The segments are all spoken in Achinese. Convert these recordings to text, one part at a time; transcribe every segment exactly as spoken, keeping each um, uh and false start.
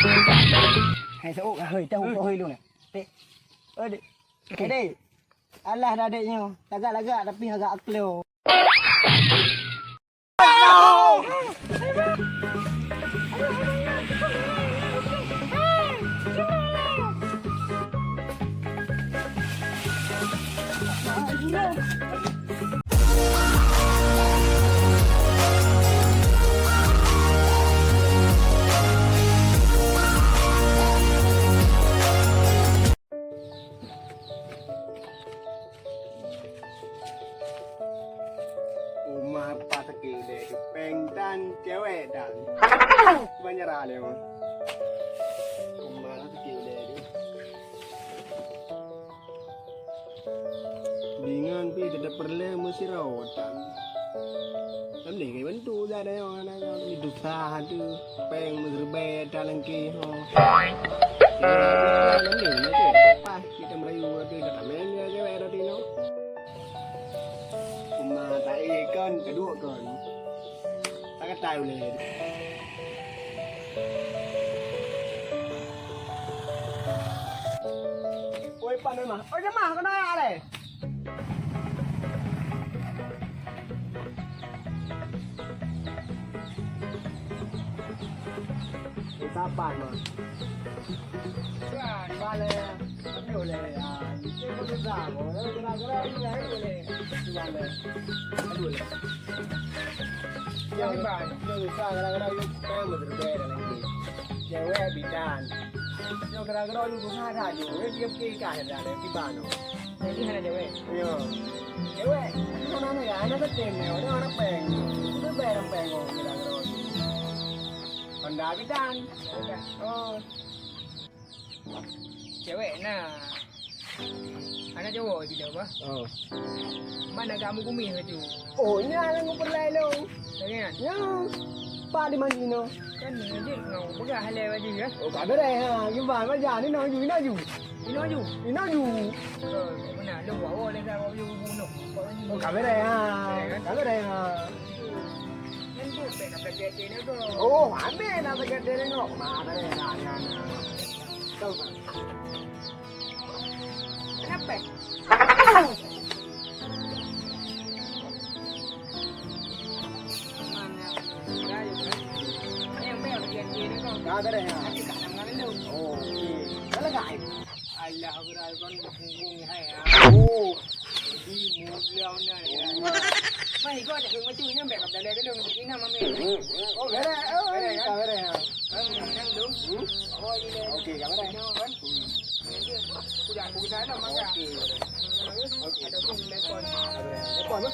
Hai, seuôt ka, hei, tahu kau hei lu ni. Dek. Oh, dek. Eh, dek. Alah dah dek nyoe. Lagak-lagak tapi agak akleu. Uma pat sakét lé, péng tan, cewek tan. Banyak hal ya, Mak. Uma pat sakét lé. Bingan pi tetap perlu meusidroe tan. Kan deh, kayak bantu dah ada yang, ada yang susah tu. Péng meuseureubai tan lengki, ho. Pas kita merayu tu, kita main je cewek tadi, no. Uma tai kon, keudua kon. Tak kata uleh. Oi, pan mah. Oi, jemaah, kena ya, leh. Sabar, mah. Kan, bale. Aduh, leh, ya. Itu pun susah, kok. Kira-kira ini, aduh, leh. Susah, leh. Aduh, leh. Yang hebat. Itu susah, kadang-kadang itu kan berbeda lagi. Cewek bidan. Nyoe gara-gara yue beusara nyoe, eh, dia pergi kah dah, dah, kiban nyoe. Jadi hana cewek? Yo. Cewek, itu nama ya, anak kecil nyoe, dia anak peng. Itu bayar peng, oh, gara-gara yue. Honda bidan. Oh. Cewek na. Anak cowok je dah, bah. Oh. Mana kamu kumis baju? Oh, nya lah ngumpul lai long. Jangan. Ya. Pak di mana no? Kan ni je ngau peugah halai baju ya. Oh, ka beres ha. Gimana baju ni nak ju, nak ju. Ino ju. Ino ju. Oh, mana lu bawa le dah baju bunuh. Oh, ka beres ha. Beres, kan? Ka beres ha. Kan tu pek nak pakai ni tu. Oh, ambil nak pakai ni tu. Mana dah, dah, dah. Tahu tak? Kenapa? Mana? Dah, ya, kan? Yang bel, dia, dia, dia, kau. Dah, dah, dah, ya. Nanti tak nak mengalir tu. Oh, okey. Dah lega, eh? Alah, aku dah, kan, punggung ni, hai, ah. Oh. Jadi, mulia, mana, ya. Oh, ma. Mai, kau ada yang macam ni, bek, kau dah lihat dulu, macam ni, mami. Oh, beres. Oh, beres, kan? Dah beres, ya. Kan, kan, tu. Hmm? Oh, ini, kan? Okey, dah beres. Kan? Hmm. Okey. Okey. Ada pun telepon. Telepon, apa?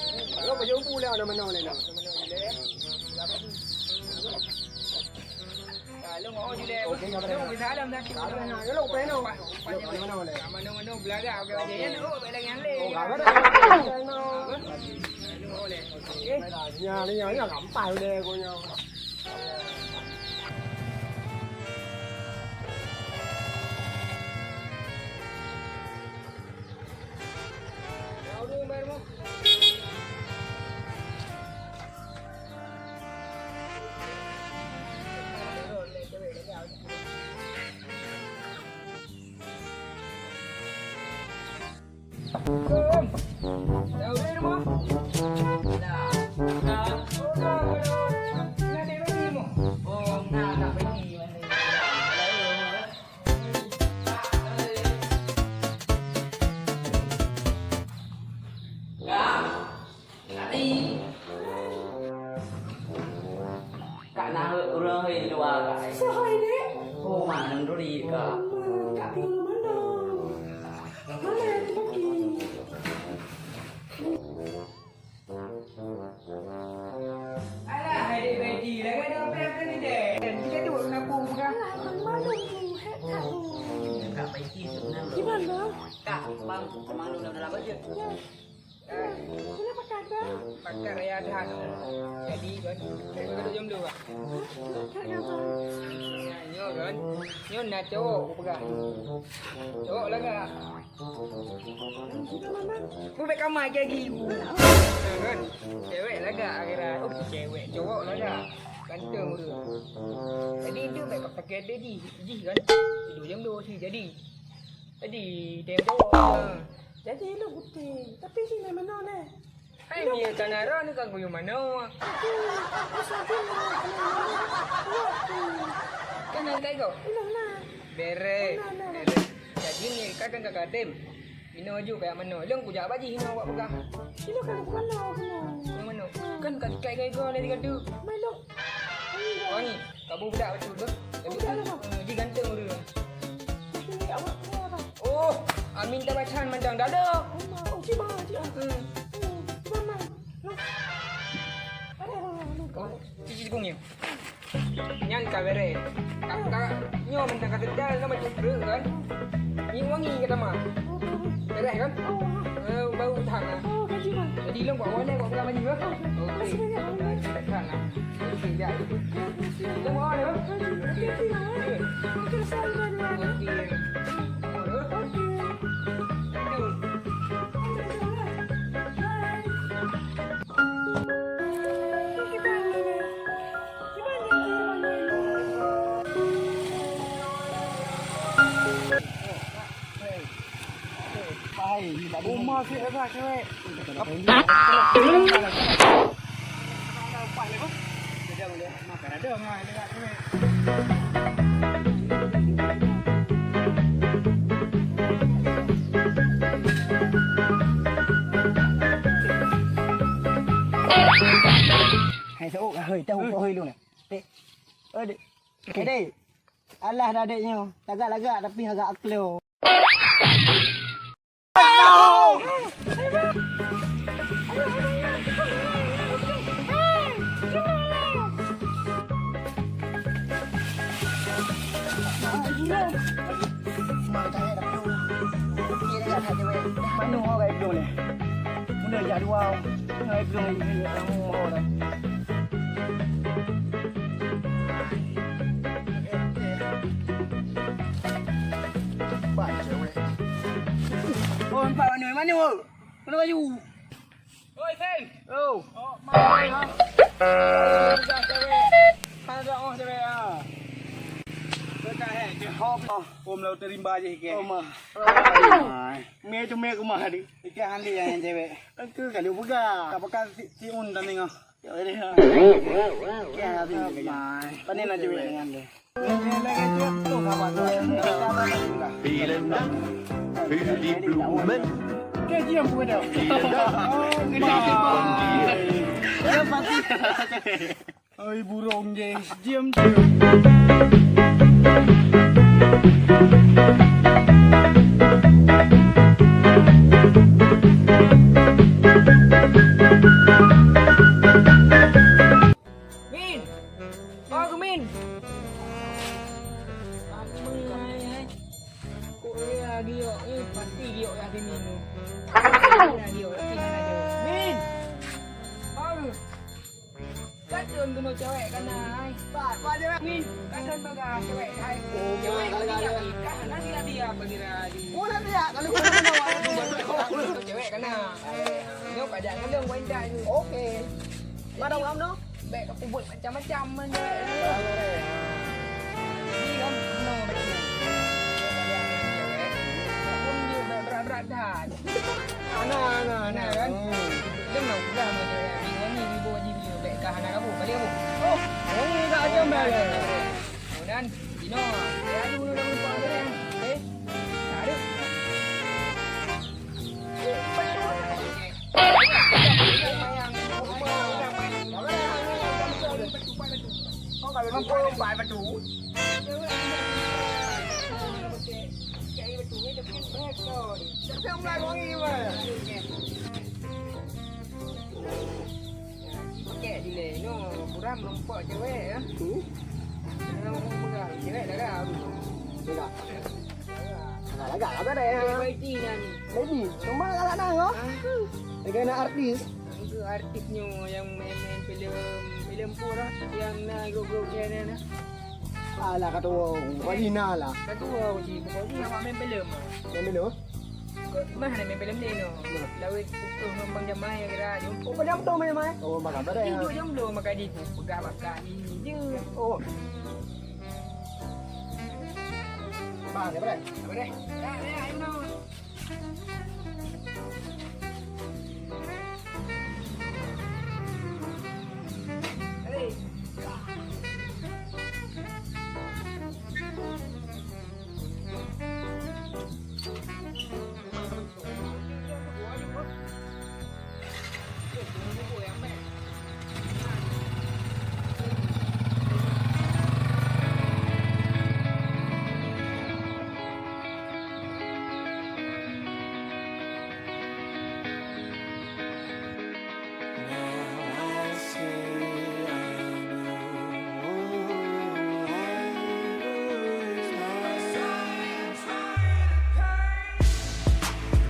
Lo baju pula nama nama lain. Nama nama lain. Okey, apa? Okey, apa? Lo bisa ada nanti. Apa nama? Lo peno. Nama nama lain. Nama nama belagak. Okey, okey. Ya, lo balik lagi yang lain. Oh, apa? Okey. Ya, ni, ni, ni gampang deh, konyol. Kak na ureueng hai di luwa, Kak. Soe hai, Dek? Oh, mak nang duri, Kak. Kak pion mana? Mana yang terbagi? Alah, hai Dek Betty, lagak ada apa-apa ni, Dek. Kita tu nak pun bukan. Alah, abang malu tu, hek tak tu. Kak Betty sebenarnya. Gimana? Kak, bang, kemana udah lama je? Ya. Kenapa kagak? Pakai raya dah. Jadi, kan? Saya kena duduk jam dua. Kagak, Bang. Ya, nyo, kan? Nyo nak cowok, aku pegang. Cowok lah, Kak. Kita mana? Aku baik kamar lagi. Ya, kan? Cewek lah, Kak, akhirat. Oh, cewek. Cowok lah, Kak. Ganteng ureueng. Jadi, dia baik pakai dia jih, jih kan? Tidur jam dua si jadi. Jadi, dia yang jawab. Ha. Jadi, lu putih. Tapi sini mana ni? Hai, dia tanah roh ni kan guyup mana? Kan ada kau? Bere. Bere. Jadi, ni kan kan kakak Tim. Inoe ju kayak mano. Lôn kujak baji inoe awak peugah. Inoe kan bukan lo, bukan lo. Yang mano? Kan kat tikai gaya gol dari kadu. Mano? Wangi. Kabu budak betul tu. Tapi kan, eh, dia ganteng tu. Tapi awak apa? Oh, Amin tak baca mandang dada. Oh, cik mah, cik. Hmm. Hmm, cik mah. Ada, ada, ada. Oh, cici kong ya. Nyan ka bereh. Ka, ka, nyoe mantong ka seudal, nyoe bacut breuek kan. Minyeuk wangi ka tamah. Bereh kan? Eh, bau that lah. Jadi lôn buat walai, buat peugah baju, eh. Okey. Dah, dah, dah. Okey, dah. Lôn buat walai, eh. Okey. Okey. Okey. Uma sih dah cewek. Makan ada ngah dekat cewek. Hai, seuok, ah, hei, tahu, hmm, kok hei lu ni. Dek. Oh, dek. Okey. Eh, dek. Alah dah, dek, nyoe. Tagak-lagak tapi agak aklo. Mano ho gai blong leh? Mula jak dua gai blong leh, kamu ho dah. Ban cewek. Oh, empat mano, mano? Mana baju? Oi, Sen. Oh. Oh, mai, ha. Udah cewek. Hana dak oh cewek, ha. Bukan, eh, dia hop. Oh, om lau terimba je ke. Oh, mah. Mai. Mie tu mie ke mah ni. Ikan handi yang cewek. Aku kalau buka. Tak pakai si, si un tadi ngah. Ya, ya. Ya, ya, ya. Mai. Panen aja cewek dengan dia. Vielen Dank für die Blumen. Vielen Dank. Oi, burung je. Diam, diam. Min! Oh, Min! Apa, hai, hai? Kok ya giok, eh, pasti giok ya sini tu. Ya giok, ya sini aja. Min! Oh! Kadang kena cewek kena, hai. Pak, Pak, cewek. Min, kadang bagah cewek, hai. Oh, cewek kena, kena, kena. Kan nanti ada apa kira? Oh, nanti ya, kalau kena, kena, kena. Cewek kena. Eh, nyoe pajak ngelong wanita ni. Okey. Mana kamu tu? Bèk ka peubuet macam-macam man jaweueb nyan. Jadi kan, keunoe bèk nyan. Pun jeuet bèk brat-brat that. Ana, ana, ana kan. Keunoe peugah man jaweueb. Ni wangi ibu haji nyoe bèk ka hana kabu. Balik kabu. Oh, wangi ka aja bèk. Kemudian, Dino, ya, dulu dah lupa kan. Eh, tak ada. Pakai dileh, no, kurang melompok cewek, ya. Hmm? Kalau orang pegang cewek, dah, dah, habis. Dah. Agak lagak apa dah, ya? Lady, cuma galak dah, oh. Dia kena artis. Itu artis nyoe yang main-main filem, filem pun lah, yang na grup-grup dia ni, nah. Alah, kata orang, bukan Nina lah. Kata orang, pokoknya yang main filem. Yang dulu? Mah na meubilem ni no. Lawét putôh ngon Bang Jamai geura jumpa. Oh, Bang Jamai, Bang Jamai. Oh, makan pada. Ih, dua jomblo makan di peugah baka ni je. Oh. Bang, ya, Bang. Apa deh? Ya, ya, ayo no.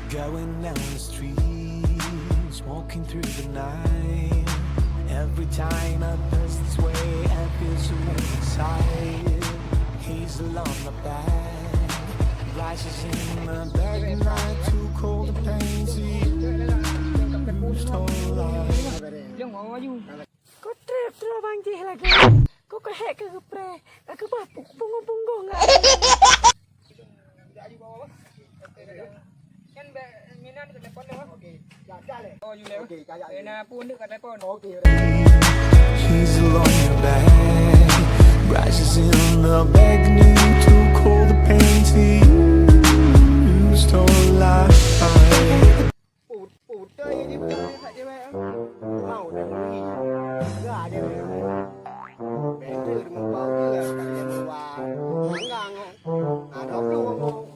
Going down the streets, walking through the night. Every time I pass this way, I feel so inside. He's alone, my back. Rises in the dark night, too cold to pain to use to life. Lông awak aju. Kau trép terus bang jih lagi. Kau kehek ke gepreh, ka keubah pu-, punggong-punggong. Kan bèk Mina telepon dah. Okey. Dah, dah leh. Oh, you leh. Okey, kaya. Eh, na pun deuk ka telepon. Okey. He's alone, your back. Rises in the dark night, too cold to pain to use to life. Put-, putai ni, putai kat cewek, ah. Mau dah bunyi. Ada, ada. Betul, muka dia kat dia luar. Tanggang, ah. Ada apa ngomong?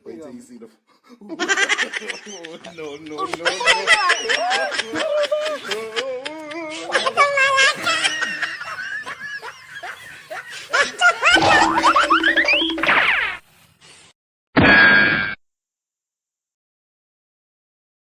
Wait till you see the. No, no, no, no.